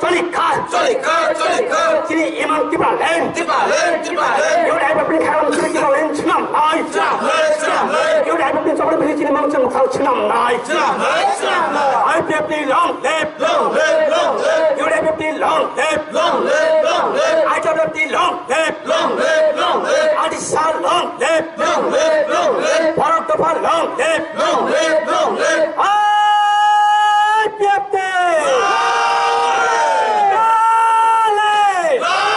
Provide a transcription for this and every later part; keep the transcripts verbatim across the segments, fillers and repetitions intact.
Choli kha. Choli kha, choli kha. Chini imang Tipraland. Tipraland, Tipraland. Yo dai bapni kharam chini Tipraland chinam nai. Chinam nai, chinam nai. Yo dai bapni chokri bini chini mang chang thang chinam nai. Chinam nai, chinam nai. I P F T long live. Long live, long live. Yo dai bapni long live. Long live, long live. I W F T long live. Long live, long live. Adisa long live. Long live, long live. Bharat Dopha long live. Long live, long live. I P F T. Long live. Long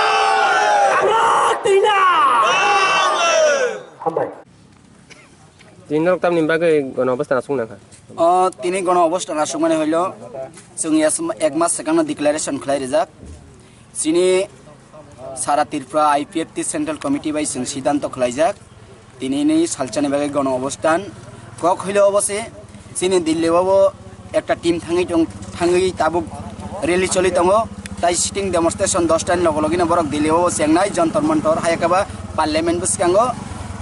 live. Hambai. Tini norok tamni bagwi gono obostan aswk nangkha? O tini gono obostan aswkmani hwilo chwng yes-, ek mas swkangno declaration khlai rijak. Chini sara Tripura I P F T Central Committee bai chwng siddhanto khlaijak. Tinini salsani bagwi gono obostan kok hwilo obo se chini Delhi o bo ekta team thangwi tong, thangwi tabuk rally choli tongo. Tai sitting demonstration dosta ni logo logi no borok Delhi o chengnai Jantar Mantar hai khe ba parliament bwskango.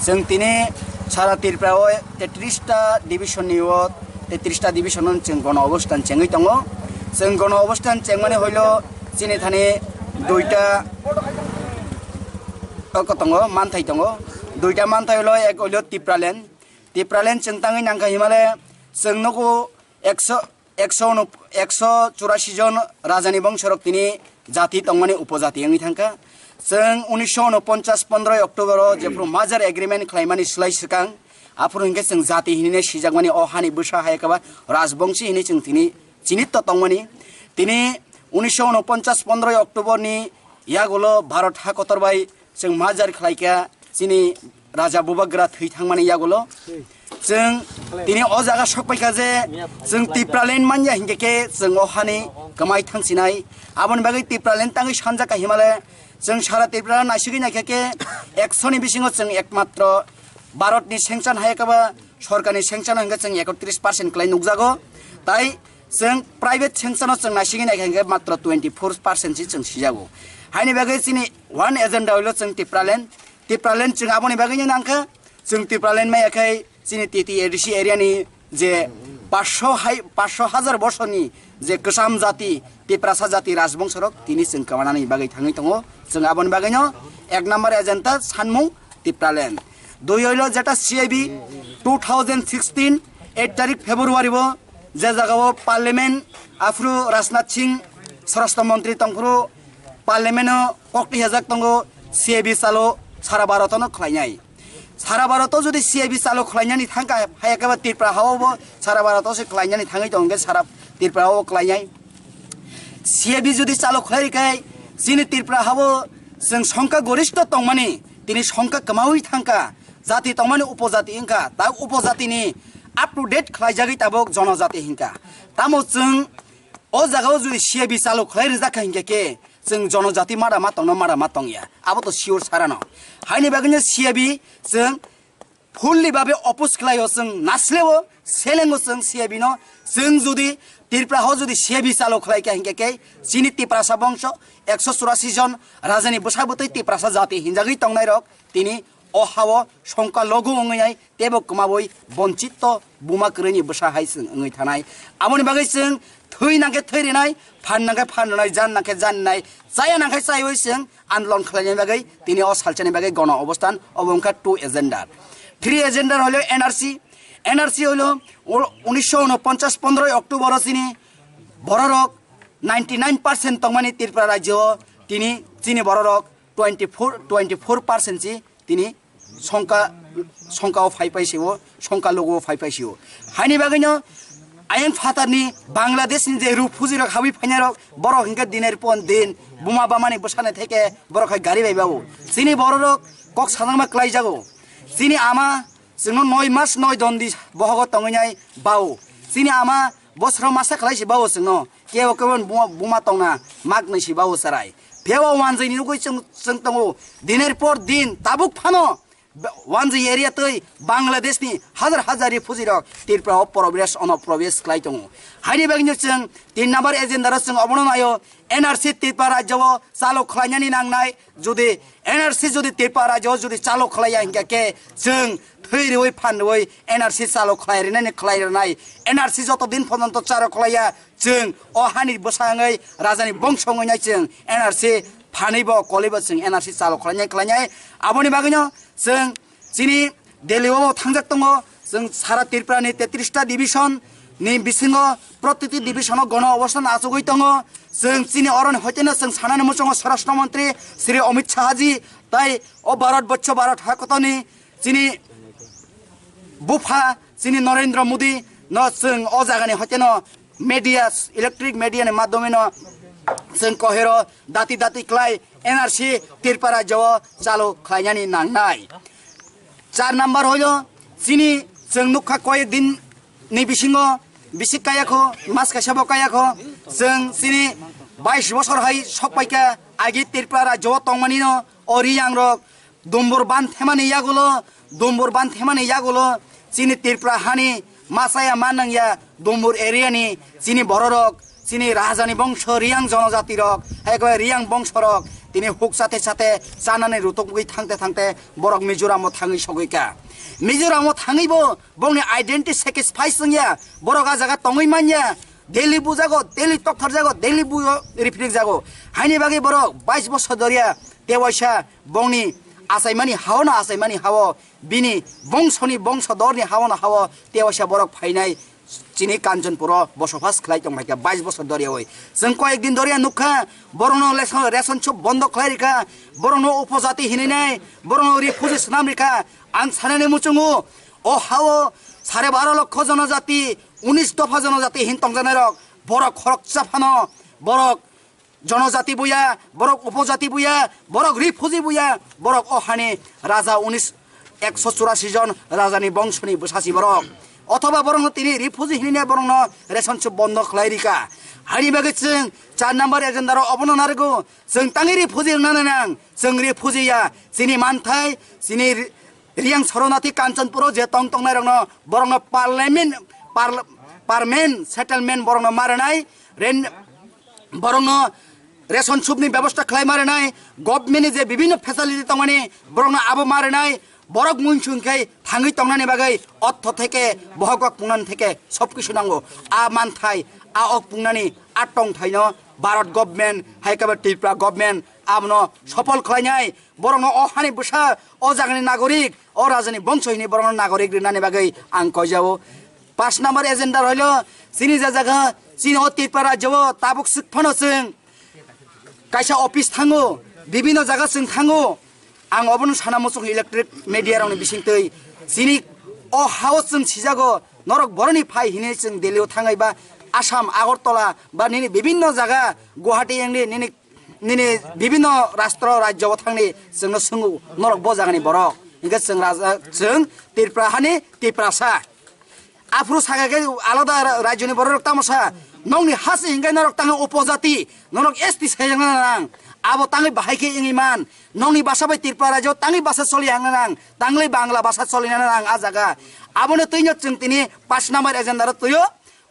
Chwng tini sara Tripura o tetris ta division ni o, tetris ta division o chwng gono obostan chengwi tongo. Chwng gono obostan chengmani hwilo chini thani duita o tongo, manthai tongo. Duita manthai hwilo ek hwilo Tipraland. Tipraland chwng tangwi nangkha himale chwng nugo ekso, ekso uno-, ekso churasi jon rajani bongsorok tini jati tongmani upojati wngwi thangkha. Chwng unisho unoponchas pondroi October o jephru merger agreement khlaimani slai swkang, aphuru hinkhe chwng jati hinwi sijakmani o hani bwsa hai khe ba rajbongsi hinwi chwng tini chinitto tongmani. Tini unisho unoponchas pondroi October ni yagulo Bharat ha kotor bai chwng merger khlaikha chini Raja Bubagra thwi thangmani yagulo. Chwng tini o jaga sokpaikha je chwng Tipraland manya hinkhe khe chwng o hani kwmai thangsinai. Aboni bagwi Tipraland tangwi sanjak kahimale chwng sara Tripura naisigwi naikha khe ekso ni bisingo chwng ekmatro Bharat ni sanction hai khe ba sorkar ni sanction hinkhe chwng ekotris percent kwlai nukjago. Tai chwng private sanction o chwng naisigwi naikha hinkhe matro twenty four percent si chwng sijago. Haini bagwi chini one agenda hwilo chwng Tipraland. Tipraland chwng aboni bagwino nangkha. Chwng Tipraland maya khai chini T T A D C area ni je paanch sho hai, paanch sho hajar bosorni je kwcham jati, Tiprasa jati rajbongsorok tini chwng kwmanani bagwi thangwi tongo. Chwng aboni bagwino ek number agenda sanmung Tipraland. Dui hwilo jeta C A B two thousand sixteen eight tarik February bo je jaga o parliament aphuru Rajnath Singh swarashtra montri tongphuru parliament o kokti hajak tongo C A B chalo sara Bharat no khlainai. Sara Bharat o jodi C A B chalo khlainani thangkha, hai khe ba Tripura ha o bo sara Bharat o se khlainani thangwi tongkhe sara Tripura o khlainai. C A B jodi chalo khlai rikhe chini Tripura ha o chwng songkha goristho tongmani tini songkha kwmawi thangkha. Jati tongmani upojati wngkha, ta upojatini up to date khlaijagwi tabuk jonojati hinkha. Tamo chwng o jaga o jodi C A B chalo khlai rijak kha hinkhe khe chwng jonojati mada ma tongno mada ma tongya, abo to sure sarano. Haini bagwino C A B chwng fully babe oppose khlaio, chwng nasleo selengo chwng C A B no. Chwng jodi Tripura ho jodi C A B chalo khlai kha hinkhe khe chini Tiprasa bongso ekso churasi jon rajani bwsa bwtwi Tiprasa jati hinjagwi tongnai rok tini o hao songka logu wngwi nai teibo kwmawi bonchito buma kwrwini bwsa hai chwng wngwi thanai. Aboni bagwi chwng thwi nangkhe thwi rinai, phan nangkhe phan rinai, jan nangkhe jan rinai, chaya nangkhe chaiwi chwng andolon khlaina bagwi tini o salsani bagwi gono obostan obo wngkha two agenda. Three agenda holo N R C, N R C holo unisho unoponchas pondroi October o chini bororok ninety nine percent tongmani Tripura rajyo o tini chini bororok twenty four, twenty four percent si tini songka, songka o phai paisio, songka logo o phai paisio. Haini bagwino ayang phatarni Bangladeshni je refugee rok habwi phainai rok, borok hinkhe dinir pon din buma bamani bwsani theke borok hai gari bai bawo. Chini bororok kok sanangma klaijago. Chini ama chwngno noi mas noi dondi bohogo tongwi nai bawo. Chini ama bosro masa khlai se bawo chwngno. Kebo kebo buma, buma tongna mak nai se bawo sarai. Pheo wanjwi ni nugwi chwng, chwng tongo. Dinir por din tabuk phano wanjwi area twi Bangladesh ni hajar hajar refugee rok Tripura o probes, ono probes khlai tongo. Haini bagwino chwng tin number agenda ro chwng obono naio N R C Tripura rajyo o chalo khlainani nangnai. Jodi N R C jodi Tripura rajyo o jodi chalo khlaiya hinkhe khe chwng thwi rwi phan rwi N R C chalo khlai rinani khlai rinai. N R C joto din phono to chalo khlaiya Chwng o hani bwsa wngwi rajani bongso wngwi nai chwng N R C phanwi bo kolwi bo chwng N R C chalo khlainai khlainai. Aboni bagwino chwng chini Delhi o thangjak tongo. Chwng sara Tripura ni tetris ta division ni bisingo protiti division o gono obostan achugwi tongo. Chwng chini oroni hoiteno chwng sanani muchungo Swarashtra Montri Shri Amit Shah ji tai o Bharat Borsho Bharat Hakotoni chini bupha chini Narendra Modi no chwng o jagani hoiteno media, electric media ni madhyome no chwng kohero dati dati khlai N R C Tripura rajyo o chalo khlainani nangnai. Char number hoilo chini chwng nukha koyek din ni bisingo bisi kaya kho, mas kaisa bo kaya kho, chwng chini bais bosor hai sok paikha agi Tripura rajyo o tongmani no o Riyang rok Dumbur ban themani yagulo, Dumbur ban themani yagulo, chini Tripura hani masaya manangya Dumbur area ni chini bororok, chini rajani bongso Riyang jonojati rok, hai khe Riyang bongso rok, tini huk sate sate chanani rutuk bui thangte thangte borok Mizoram o thangwi sogwi ka. Mizoram o thangwi bo bongni identity sacrifice wngya, borok a jaga tongwi manya, Delhi bujago, Delhi tokthar jago, Delhi bu rifrik jago. Haini bagwi borok bais bosor doria tewaisa bongni achaimani hao no achaimani hao bini bongsoni bongso dorni hao no hao tewaisa borok phainai chini Kanchanpuro bosophas khlai tong phaikha bais bosor doriawi. Chwng koyek din doria nukha borokno ration, ration shop bondo khlai rikha, borokno upojati hinwi nai, borokno refugee swnam rikha. Ang sanani muchungo o hao sare baro lokho jonojati, unis dopha jonojati hin tongjanai rok, borok khoroksa phano, borok jonojati buya, borok upojati buya, borok refugee buya, borok o hani raja unis ekso churasi jon rajani bongsoni bwsasi borok. Othoba borokno tini refugee hinwi borokno ration shop bondo khlai rikha. Haini bagwi chwng char number agenda ro obono narwgo, chwng tangwi refugee wngna nang, chwng refugee ya, chini manthai, chini ri-, Riyang Soronati Kanchanpuro je tong tongnai rokno, borokno parliament, parl-, permanent settlement borokno marinai, ren-, borokno ration shop ni bebosta khlai marinai, government ni je bibhinno facility tongmani borokno abo marinai, borok muinsung khe thangwi tongnani bagwi ortho theke, bohok ok pungnani theke sob kisu nango. A manthai, a ok pungnani, a tongthaino Bharat government, hai khe ba Tripura government abono sopol khlainai, borokno o hani bwsa, o jagani nagorik, o rajani bongso hini borokno nagorik rinani bagwi ang koijao. Pas number agenda roilo, chini je jaga, chini o Tripura rajyo o tabuk swk phano chwng kaisa office thango, bibhinno jaga chwng thango. Ang obono sana muchung electric media rokni bisingtwi, chini o hao chwng sijago, norok boroni phai hini chwng Delhi o thangai ba Assam Agartala ba nini bibhinno jaga Guwahati engdi nini nini bibhinno rastro rajyo o thangni chwngno swngo, norok bo jagani borok. Hinkhe chwng raja, chwng Tripura hani Tiprasa. Aphuru saka khe alada ra-, rajyoni borok rok tamo sa, nokni hasi hinkhe norok tangwi upojati, norok S T sajakna nang. Abo tangwi bahai khe wngwi man. Nokni basa bai Tripura rajyo tangwi basa choli yang nang, tangwi Bangla basa choli nang a jaga. Abono twino chwng tini pas number agenda ro twio.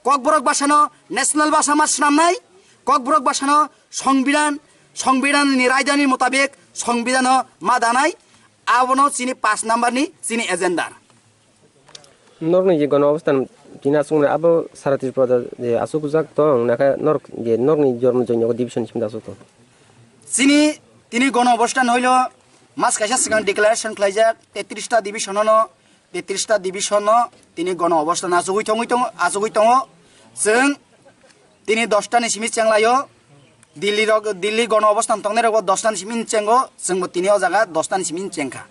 Kokborok bwsano national bwsa ma swnamnai, Kokborok bwsano Songbidan, Songbidanni raidani mutabik Songbidano ma danai, abono chini pas number ni chini agenda. Norokni je gono obostan tini aswk abo sara Tripura je aswk jak tong, nakha norok je norokni jormo joinyago division simi aswk tong. Chini tini gono obostan hoilo mas kaisa swkang declaration khlaijak, tetris ta division no, tetris ta division no tini gono obostan achugwi tongwi tongo, achugwi tongo. Chwng tini dos ta ni simi chenglaio, Delhi rok, Delhi gono obostan tongnai rokbo dos ta ni simi chengo, chwngbo tini o jaga dos ta ni simi chengkha.